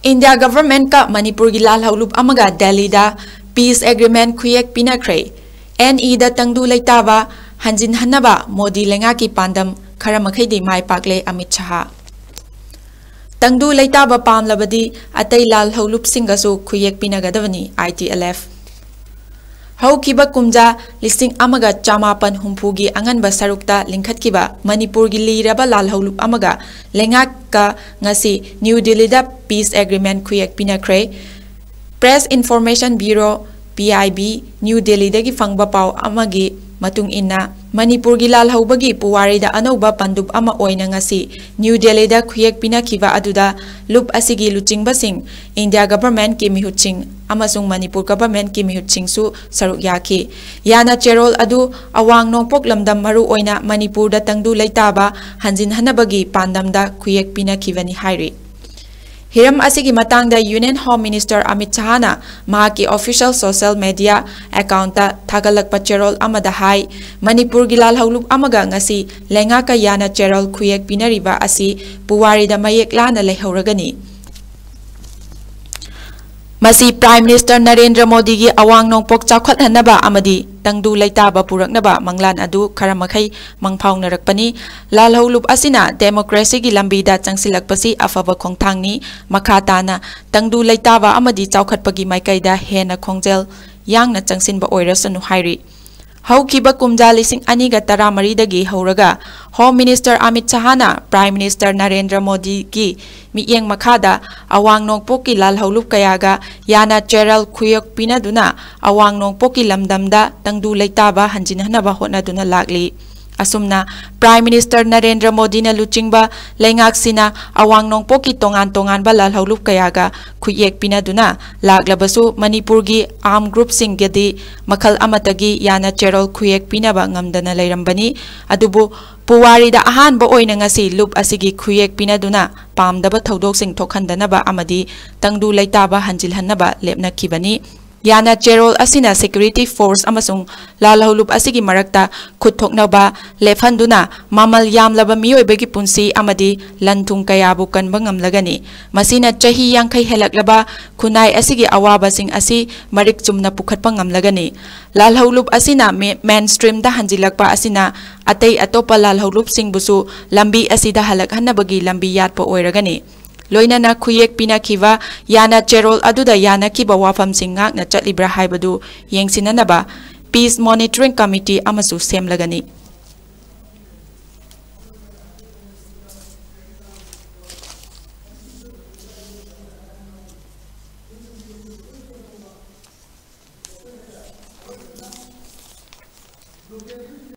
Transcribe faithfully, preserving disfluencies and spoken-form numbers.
India ꯒꯚꯔꯟꯃꯦꯟꯠꯀ ꯃꯅꯤꯄꯨꯔꯒꯤ ꯂꯥꯜꯍꯧꯂꯨꯞ ꯑꯃꯒ ꯗꯦꯜꯂꯤꯗ peace agreement ꯈꯨꯌꯦꯛ ꯄꯤꯅꯈ꯭ꯔꯦ꯫ ꯑꯦꯟ ꯏꯗ ꯇꯪꯗꯨ ꯂꯩꯇꯥꯕ ꯍꯟꯖꯤꯟꯍꯟꯅꯕ ꯃꯣꯗꯤ ꯂꯩꯉꯥꯛꯀꯤ ꯄꯥꯟꯗꯝ ꯈꯔ ꯃꯈꯩꯗꯤ ꯃꯥꯏ ꯄꯥꯛꯂꯦ ꯑꯃꯤꯠ ꯁꯍꯥ꯫ ꯇꯪꯗꯨ ꯂꯩꯇꯥꯕ ꯄꯥꯝꯂꯕꯗꯤ ꯑꯇꯩ ꯂꯥꯜꯍꯧꯂꯨꯞꯁꯤꯡꯒꯁꯨ ꯈꯨꯌꯦꯛ ꯄꯤꯅꯒꯗꯕꯅꯤ, ꯑꯥꯏ ꯇꯤ ꯑꯦꯜ ꯑꯦꯐ꯫ ꯍꯧꯈꯤꯕ ꯀꯨꯝꯖꯥ ꯂꯤꯁꯤꯡ ꯑꯃꯒ ꯆꯃꯥꯄꯟ ꯍꯨꯝꯐꯨꯒꯤ ꯑꯉꯟꯕ ꯁꯔꯨꯛꯇ ꯂꯤꯡꯈꯠꯈꯤꯕ ꯃꯅꯤꯄꯨꯔꯒꯤ ꯂꯤꯔꯕ ꯂꯥꯜꯍꯧꯂꯨꯞ ꯑꯃꯒ ꯂꯩꯉꯥꯛꯀ ꯉꯁꯤ ꯅ꯭ꯌꯨ ꯗꯤꯜꯂꯤꯗ peace agreement ꯈꯨꯌꯦꯛ ꯄꯤꯅꯈ꯭ꯔꯦ꯫ Press Information Bureau, P I B, new ꯗꯤꯜꯂꯤꯗꯒꯤ ꯐꯪꯕ ꯄꯥꯎ ꯑꯃꯒꯤ ꯃꯇꯨꯡ ꯏꯟꯅ, ꯃꯅꯤꯄꯨꯔꯒꯤ ꯂꯥꯜꯍꯧꯕꯒꯤ ꯄꯨꯋꯥꯔꯤꯗ ꯑꯅꯧꯕ ꯄꯟꯗꯨꯞ ꯑꯃ ꯑꯣꯏꯅ ꯉꯁꯤ ꯅ꯭ꯌꯨ ꯗꯤꯜꯂꯤꯗ ꯈꯨꯌꯦꯛ ꯄꯤꯅꯈꯤꯕ ꯑꯗꯨꯗ ꯂꯨꯞ ꯑꯁꯤꯒꯤ ꯂꯨꯆꯤꯡꯕꯁꯤꯡ, ꯏꯟꯗꯤꯌꯥ ꯒꯚꯔꯟꯃꯦꯟꯠꯀꯤ ꯃꯤꯍꯨꯠꯁꯤꯡ ꯑꯃꯁꯨꯡ ꯃꯅꯤꯄꯨꯔ ꯒꯚꯔꯟꯃꯦꯟꯠꯀꯤ ꯃꯤꯍꯨꯠꯁꯤꯡꯁꯨ ꯁꯔꯨꯛ ꯌꯥꯈꯤ꯫ ꯌꯥꯅ ꯆꯦꯔꯣꯜ ꯑꯗꯨ ꯑꯋꯥꯡ ꯅꯣꯡꯄꯣꯛ ꯂꯝꯗꯝ, ꯃꯔꯨ ꯑꯣꯏꯅ ꯃꯅꯤꯄꯨꯔꯗ ꯇꯪꯗꯨ ꯂꯩꯇꯥꯕ ꯍꯟꯖꯤꯟꯍꯟꯅꯕꯒꯤ ꯄꯥꯟꯗꯝꯗ ꯈꯨꯌꯦꯛ ꯄꯤꯅꯈꯤꯕꯅꯤ ꯍꯥꯏꯔꯤ꯫ ꯍꯤꯔꯝ ꯑꯁꯤꯒꯤ ꯃꯇꯥꯡꯗ Union Home Minister ꯑꯃꯤꯠ ꯁꯍꯥꯅ ꯃꯍꯥꯛꯀꯤ official social media account ꯊꯥꯒꯠꯂꯛꯄ ꯆꯦꯔꯣꯜ ꯑꯃꯗ ꯍꯥꯏ, ꯃꯅꯤꯄꯨꯔꯒꯤ ꯂꯥꯜꯍꯧꯂꯨꯞ ꯑꯃꯒ ꯉꯁꯤ ꯂꯩꯉꯥꯛꯀ ꯌꯥꯅ ꯆꯦꯔꯣꯜ ꯈꯨꯌꯦꯛ ꯄꯤꯅꯔꯤꯕ ꯑꯁꯤ ꯄꯨꯋꯥꯔꯤꯗ ꯃꯌꯦꯛ ꯂꯥꯅ ꯂꯩꯍꯧꯔꯒꯅꯤ꯫ ꯃꯁꯤ Prime Minister ꯅꯔꯦꯟꯗ꯭ꯔ ꯃꯣꯗꯤꯒꯤ ꯑꯋꯥꯡ ꯅꯣꯡꯄꯣꯛ ꯆꯥꯎꯈꯠꯍꯟꯅꯕ ꯑꯃꯗꯤ ꯇꯪꯗꯨ ꯂꯩꯇꯥꯕ ꯄꯨꯔꯛꯅꯕ ꯃꯪꯂꯥꯟ ꯑꯗꯨ ꯈꯔ ꯃꯈꯩ ꯃꯪꯐꯥꯎꯅꯔꯛꯄꯅꯤ꯫ ꯂꯥꯜꯍꯧꯂꯨꯞ ꯑꯁꯤꯅ democracyꯒꯤ ꯂꯝꯕꯤꯗ ꯆꯪꯁꯤꯜꯂꯛꯄꯁꯤ ꯑꯐꯕ ꯈꯣꯡꯊꯥꯡꯅꯤ꯫ ꯃꯈꯥ ꯇꯥꯅ ꯇꯪꯗꯨ ꯂꯩꯇꯥꯕ ꯑꯃꯗꯤ ꯆꯥꯎꯈꯠꯄꯒꯤ ꯃꯥꯏꯀꯩꯗ ꯍꯦꯟꯅ ꯈꯣꯡꯖꯦꯜ ꯌꯥꯡꯅ ꯆꯪꯁꯤꯟꯕ ꯑꯣꯏꯔꯁꯅꯨ ꯍꯥꯏꯔꯤ꯫ ꯍꯧꯈꯤꯕ ꯀꯨꯝꯖꯥ ꯂꯤꯁꯤꯡ ꯑꯅꯤꯒ ꯇꯔꯥꯃꯔꯤꯗꯒꯤ ꯍꯧꯔꯒ Home Minister Amit ꯁꯍꯥꯅ Prime Minister Narendra ꯃꯣꯗꯤꯒꯤ ꯃꯤꯠꯌꯦꯡ ꯃꯈꯥꯗ ꯑꯋꯥꯡ ꯅꯣꯡꯄꯣꯛꯀꯤ ꯂꯥꯜꯍꯧꯂꯨꯞ ꯀꯌꯥꯒ ꯌꯥꯅ ꯆꯦꯔꯦꯜ ꯈꯨꯌꯦꯛ ꯄꯤꯅꯗꯨꯅ ꯑꯋꯥꯡ ꯅꯣꯡꯄꯣꯛꯀꯤ ꯂꯝꯗꯝꯗ ꯇꯪꯗꯨ ꯂꯩꯇꯥꯕ ꯍꯟꯖꯤꯟꯍꯟꯅꯕ ꯍꯣꯠꯅꯗꯨꯅ ꯂꯥꯛꯂꯤ꯫ ꯑꯁꯨꯝꯅ Prime Minister ꯅꯔꯦꯟꯗ꯭ꯔ ꯃꯣꯗꯤꯅ ꯂꯨꯆꯤꯡꯕ ꯂꯩꯉꯥꯛꯁꯤꯅ ꯑꯋꯥꯡ ꯅꯣꯡꯄꯣꯛꯀꯤ ꯇꯣꯉꯥꯟ ꯇꯣꯉꯥꯟꯕ ꯂꯥꯜꯍꯧꯂꯨꯞ ꯀꯌꯥꯒ ꯈꯨꯠꯌꯦꯛ ꯄꯤꯅꯗꯨꯅ ꯂꯥꯛꯂꯕꯁꯨ ꯃꯅꯤꯄꯨꯔꯒꯤ armed groupꯁꯤꯡꯒꯗꯤ ꯃꯈꯜ ꯑꯃꯠꯇꯒꯤ ꯌꯥꯅ ꯆꯦꯔꯣꯜ ꯈꯨꯌꯦꯛ ꯄꯤꯅꯕ ꯉꯝꯗꯅ ꯂꯩꯔꯝꯕꯅꯤ꯫ ꯑꯗꯨꯕꯨ ꯄꯨꯋꯥꯔꯤꯗ ꯑꯍꯥꯟꯕ ꯑꯣꯏꯅ ꯉꯁꯤ ꯂꯨꯞ ꯑꯁꯤꯒꯤ ꯈꯨꯌꯦꯛ ꯄꯤꯅꯗꯨꯅ ꯄꯥꯝꯗꯕ ꯊꯧꯗꯣꯛꯁꯤꯡ ꯊꯣꯛꯍꯟꯗꯅꯕ ꯑꯃꯗꯤ ꯇꯪꯗꯨ ꯂꯩꯇꯥꯕ ꯍꯟꯖꯤꯜꯍꯟꯅꯕ ꯂꯦꯞꯅꯈꯤꯕꯅꯤ꯫ ꯌꯥꯅ ꯆꯦꯔꯣꯜ ꯑꯁꯤꯅ ꯁꯦꯀ꯭ꯌꯨꯔꯤꯇꯤ ꯐꯣꯔꯁ ꯑꯃꯁꯨꯡ ꯂꯥꯜꯍꯧꯂꯨꯞ ꯑꯁꯤꯒꯤ ꯃꯔꯛꯇ ꯈꯨꯠ ꯊꯣꯛꯅꯕ ꯂꯦꯞꯍꯟꯗꯨꯅ ꯃꯃꯜ ꯌꯥꯝꯂꯕ ꯃꯤꯑꯣꯏꯕꯒꯤ ꯄꯨꯟꯁꯤ ꯑꯃꯗꯤ ꯂꯟ ꯊꯨꯝ ꯀꯌꯥꯕꯨ ꯀꯟꯕ ꯉꯝꯂꯒꯅꯤ꯫ ꯃꯁꯤꯅ ꯆꯍꯤ ꯌꯥꯡꯈꯩ ꯍꯦꯜꯂꯛꯂꯕ ꯈꯨꯟꯅꯥꯏ ꯑꯁꯤꯒꯤ ꯑꯋꯥꯕꯁꯤꯡ ꯑꯁꯤ ꯃꯔꯤꯛ ꯆꯨꯝꯅ ꯄꯨꯈꯠꯄ ꯉꯝꯂꯒꯅꯤ꯫ ꯂꯥꯜꯍꯧꯂꯨꯞ ꯑꯁꯤꯅ ꯃꯦ-, ꯃꯦꯟ ꯁ꯭ꯇ꯭ꯔꯤꯝꯗ ꯍꯟꯖꯤꯜꯂꯛꯄ ꯑꯁꯤꯅ ꯑꯇꯩ ꯑꯇꯣꯞꯄ ꯂꯥꯜꯍꯧꯂꯨꯞꯁꯤꯡꯕꯨꯁꯨ ꯂꯝꯕꯤ ꯑꯁꯤꯗ ꯍꯜꯂꯛꯍꯟꯅꯕꯒꯤ ꯂꯝꯕꯤ ꯌꯥꯠꯄ ꯑꯣꯏꯔꯒꯅꯤ꯫ ꯂꯣꯏꯅꯅ ꯈꯨꯌꯦꯛ ꯄꯤꯅꯈꯤꯕ ꯌꯥꯅ ꯆꯦꯔꯣꯜ ꯑꯗꯨꯗ ꯌꯥꯅꯈꯤꯕ ꯋꯥꯐꯝꯁꯤꯡ ꯉꯥꯛꯅ ꯆꯠꯂꯤꯕ꯭ꯔꯥ ꯍꯥꯏꯕꯗꯨ ꯌꯦꯡꯁꯤꯟꯅꯅꯕ ꯄꯤꯁ ꯃꯣꯅꯤꯇꯔꯤꯡ ꯀꯃꯤꯇꯤ ꯑꯃꯁꯨ ꯁꯦꯝꯂꯒꯅꯤ꯫